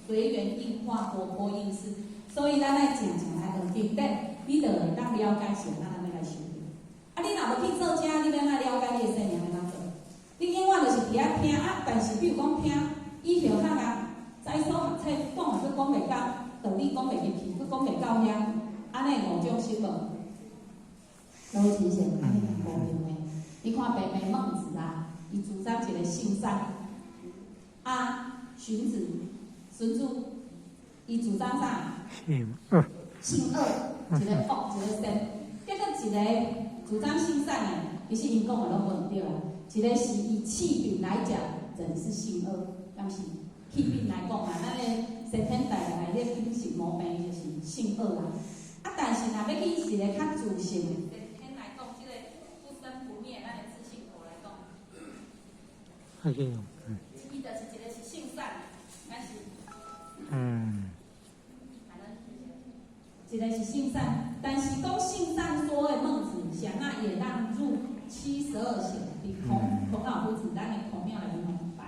隨緣應化，活潑應事。所以咱愛誠誠來學經典，你就會當了解是按怎咱欲來修行。啊，你若無去做遮，你欲按怎了解你的生命欲按怎做？你永遠就是佇遐聽啊，但是比如講聽醫學學啊，知所學冊講啊，閣講袂到，道理講袂入去，閣講袂到遐，按呢五種心無？各位淺顯，按呢無用的。你看白白孟子啊，伊主張一個性善，啊，荀子、孫子，伊主張啥？性惡。性惡，一個惡，一個善。結果一個主張性善的，其實𪜶講的攏無毋對啊。一個是以氣秉來講，人是性惡，敢是？氣秉來講啊，咱的先天帶來的彼個秉性毛病就是性惡啦。啊，但是若欲去一個較自性的先天來講，這個不生不滅，咱的自性佛來講，伊就是一個是性善，還是？一個是性善，但是講性善說的孟子，啥那也讓入72賢，佇孔老夫子咱的孔廟內面攏拜，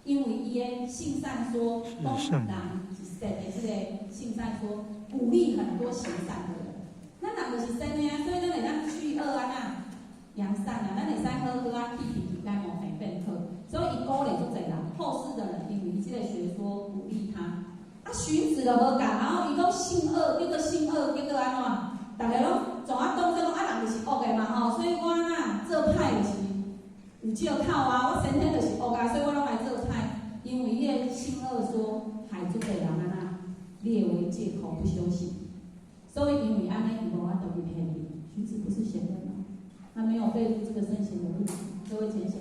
因為伊的性善說，講人是善的這個性善說，鼓勵很多行善的人。咱人就是善的啊，所以咱會當去惡啊，那揚善啊，咱會使好好啊，去去去，毛病變好。所以伊鼓勵足濟人，後世的人因為伊這個學說鼓勵他。啊，荀子就無仝，然後伊講性惡，叫做性惡，叫做按怎？逐家攏總啊當做講啊，人就是惡的嘛吼，所以我啊做歹就是有借口啊，我先天就是惡啊，所以我攏來做歹。因為伊个性惡說，害足濟人按怎列為借口不修行。所以因為按呢，伊無法度入賢地。荀子不是賢人哦，他沒有被入這個聖賢的路，各位淺顯。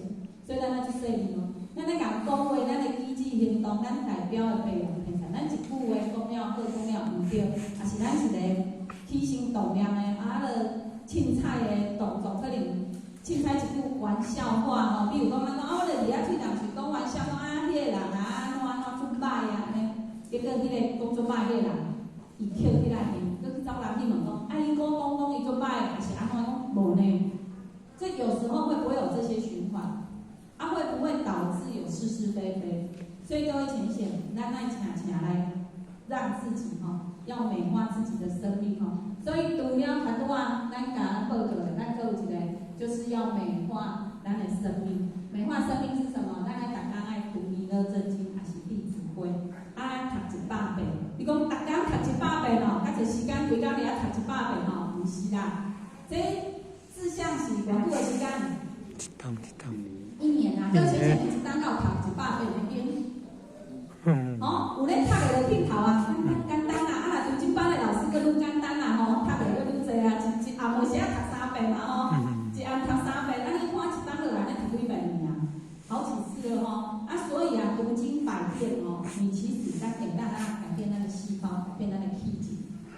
所以咱愛去說明哦，咱咧共講話，咱的舉止行動，咱代表的白羊天才，咱一句話講了好，講了毋對，也是咱一個起心動念的，啊，彼個凊彩的動作，可能凊彩一句玩笑話吼，比如講咱講啊，我就佇遐喙動喙講玩笑，講啊，彼個人啊，按怎按怎足歹啊，按呢，結果彼個講足歹彼個人，伊抾起來面，閣去找人去問講，啊，伊講講講伊足歹，還是按怎講無呢？這有時候會不會有這些循環？啊，會不會導致有是是非非？所以各位淺顯，咱愛誠誠來讓自己吼，要美化自己的生命吼。所以除了較拄啊，咱共咱報告的，咱閣有一個，就是要美化咱的生命。美化生命是什麼？咱愛逐工愛讀彌勒真經，還是弟子規，啊，讀100遍。你講逐工讀一百遍吼，較濟時間規工佇遐讀一百遍吼，毋是啦。這志向是偌久的時間？一冬一冬。一年啊，各位淺顯，你一冬敢有讀100遍的經？哦，有咧讀的就鏡頭啊，簡單啦，啊，若像這班的老師，閣愈簡單啦吼，讀的閣愈濟啊，一一暗有時啊讀三遍嘛吼，一暗讀三遍，啊，你看一冬落來，你讀幾遍爾啊？好幾次了吼，啊，所以啊，讀經百遍哦，你其實咱會當啊改變咱的細胞，改變咱的氣質，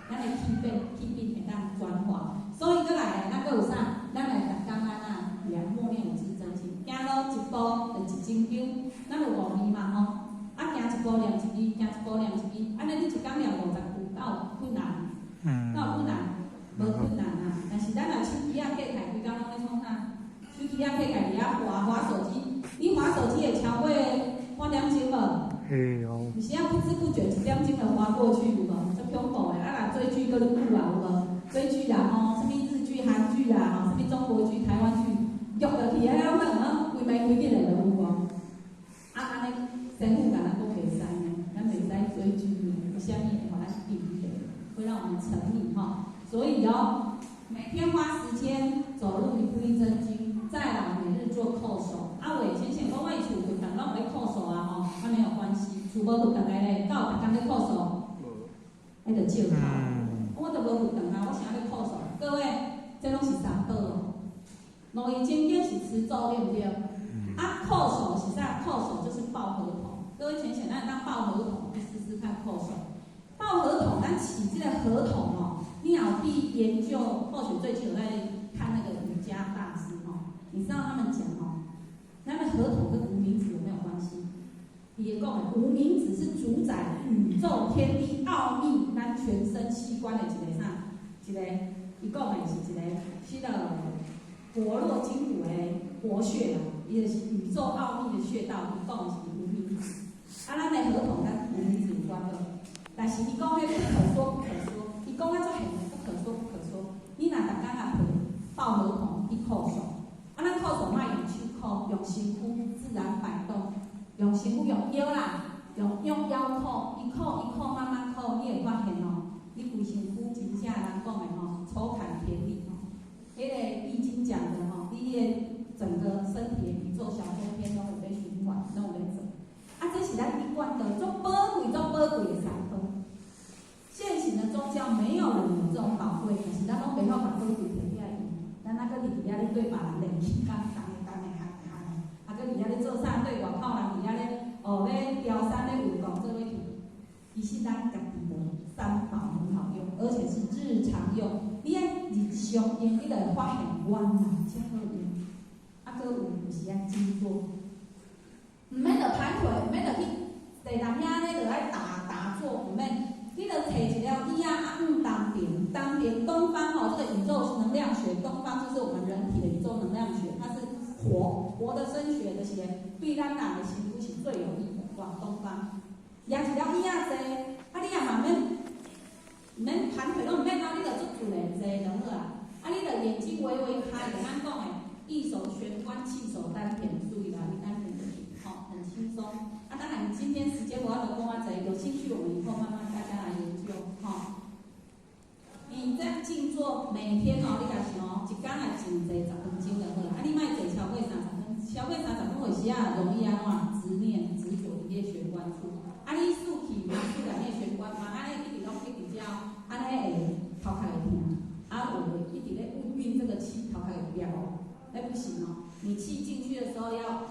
咱的氣變氣變會當轉化。所以閣來，咱閣有啥？咱來逐工按怎來默念五字真經，行路一步就一鐘香，咱有五字嘛吼。啊，行一步念一字，行一步念一字，按呢你一工念50句，敢有困難？敢有困難？無困難啊。但是咱若手機仔揢起來，規工攏咧創啥？手機仔揢起來佇遐滑滑手機，你滑手機會超過半點鐘無？會哦。有時啊不知不覺一點鐘就滑過去，有無？足恐怖的。啊，若追劇閣愈久啊，有無？追劇啦吼，啥物日劇、韓劇啦，吼，啥物中國劇、台灣劇，約落去啊，攏可能規暝規日的都有無？啊，按呢，師父共咱講袂使呢，咱袂使追劇呢，為啥物會予咱記憶的，會讓我們沉迷吼。所以哦，每天花時間走路一步一真經，再來每日做叩首。啊，有的淺顯講我厝佛堂攏有咧叩首啊吼，啊沒有關係，厝無佛堂的咧，敢有逐工咧叩首？彼就借口。我都無佛堂啊，我啥咧叩首？各位，這攏是三寶哦。五字真經是持咒對毋對？啊，叩首是啥？叩首就是抱河童。各位淺顯，咱當抱河童去試試看叩首。抱河童，咱飼這個河童哦。你有去研究？或許最近有在看那個瑜伽大師哦。你知道他們講哦，那個河童跟無名指有沒有關係？伊會講的，無名指是主宰宇宙天地奧秘，咱全身器官的一個啥？一個，伊講的是一個，彼個活絡筋骨的活穴啦，伊就是宇宙奧秘的穴道，伊講的是無名指。啊，咱的河童佮無名指有關無？一苦一苦慢慢苦，你會發現哦，你規身軀真正人講的吼，草坎田地吼，彼个易經講的吼，你的整個身體的宇宙小周天攏有咧循環，攏有咧做。啊，這是咱一貫的足寶貴、足寶貴的三寶。現行的宗教沒有人有這種寶貴，可是咱攏袂曉把寶貴提起來用。咱啊閣佇遐咧對別人練氣功，共的共的行的行的，啊閣佇遐咧做啥？對外口人佇遐咧哦咧雕山咧運動做伙去。其實咱家己的三寶很好用，而且是日常用。你愛日常用，你就會發現原來遮好用。啊，閣有就是愛靜坐，毋免著盤腿，毋免著去坐人遐咧，著愛打打坐，毋免。你著揣一條椅仔啊，向東邊，東邊東方吼，這個宇宙能量學，東方就是我們人體的宇宙能量學，它是活活的生學，就是對咱人的身軀是最有益的。往東方，舁一條椅仔坐，啊，你也嘛免毋免盤腿攏毋免啊，你著足自然坐就好啊。啊，你著眼睛微微開，就咱講的，意守玄關，氣守丹田，注意啦，你丹田就是吼，很輕鬆。啊，當然今天時間無法度講遐濟，有興趣我們以後慢慢大家來研究，吼。你這樣靜坐，每天哦，你若想哦，一工來靜坐10分鐘就好。啊，你莫坐超過三十分，超過三十分有時啊容易按怎執念執著佇咧玄關處。啊，你數氣嘛，數來那玄關嘛，按呢一直攏一直遮，按呢會頭殼會疼。啊，有的一直咧運這個氣，頭殼會飆哦，那不行哦。你氣進去的時候要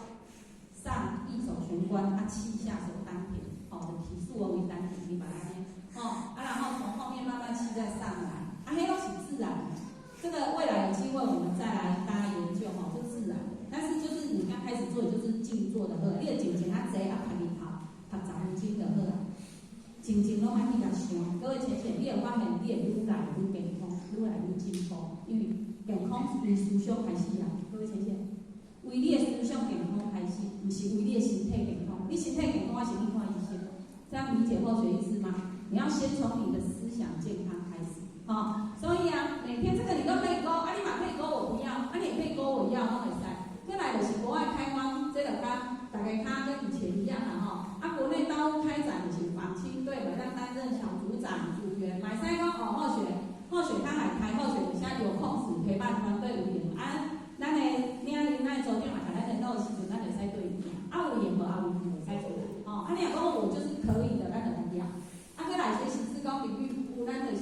上意守玄關，啊，氣下守丹田，哦，就氣數為丹田，你把它呢，哦，啊，然後從後面慢慢氣再上來，啊，彼攏是自然的。這個未來有機會我們再來大家研究吼，這自然的。但是就是你剛開始做，就是靜坐的好，你就靜靜啊坐啊，拍日頭，拍十分鐘就好啊。靜靜攏愛去共想，各位淺淺，你會發現你會愈來愈健康，愈來愈進步，因為健康從思想開始啊。各位淺淺，為你的思想健康開始，毋是為你的身體健康。你身體健康，我是去看醫生。這樣理解後學意思嗎？你要先從你的思想健康開始，好，所以啊，每天這個你都可以勾，啊，你嘛可以勾我不要，啊，你也可以勾我要，攏會使。過來就是國外開光，這個較大概較跟以前一樣啦，吼。啊，國內道務開展就是訪青隊，會當擔任小組長、組員，嘛會使講哦，好學，好學較會開，好學而且有空時陪伴團隊有閒啊，咱的領領咱的組長嘛，共咱聯絡的時陣，咱會使對伊啊，有閒無啊有閒會使出來，吼。啊，你若講我就是可以的，咱就不要。啊，過來學習志工領域，有咱就是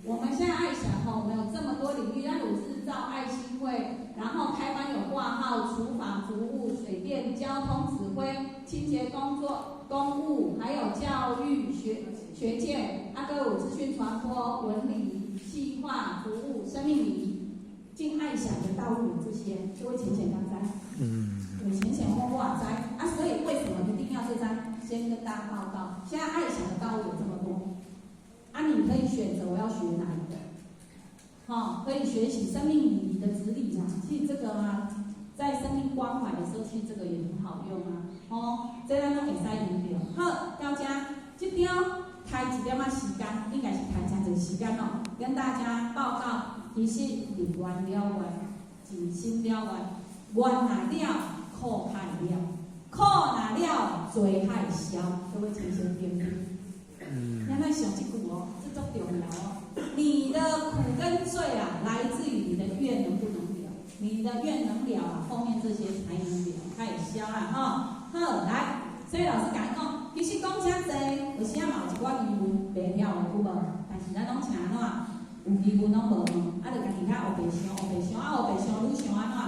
我們現在愛想吼，我們有這麼多領域，咱有製造愛心會，然後開班有掛號、廚房服務、水電、交通指揮、清潔工作、公務，還有教育學學界，啊，閣有資訊傳播、文理、企劃、服務、生命禮儀，進愛想的道路有這些，各位淺淺敢知？有淺淺我我知啊，所以為什麼一定要這張？先跟大家報告，現在愛想的道路有這麼多，啊，你可以選擇我要學哪一個，好，可以學習生命禮儀的指理啊。其實這個啊，在生命關懷的時候，其實這個也很好用啊。哦，這咱攏會使用著。好，到這這張開一點仔時間，應該是開誠濟時間哦，跟大家報告，其實立願了願，盡心了願，願若了，苦海了。苦若了，罪海消。各位淺淺對不對？嗯。咱來想這句哦，這足重要哦。你的苦跟罪啊，來自於你的願能不能了？你的願能了啊，後面這些才能了，才會消啦吼。好，來，所以老師共你講，其實講遮濟，有時仔嘛有一寡疑問袂曉的有無？但是咱攏請按怎？有疑問攏無問，啊，就家己較烏白想，烏白想，啊，烏白想，愈想按怎？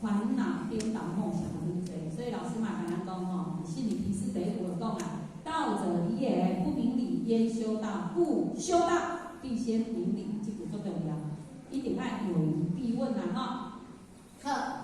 煩惱顛倒夢想愈濟。所以老師嘛共咱講吼，心理提示第一句就講啊，道者疑也，不明理焉修道？故修道必先明理，這句足重要，一定愛有疑必問啊吼。好，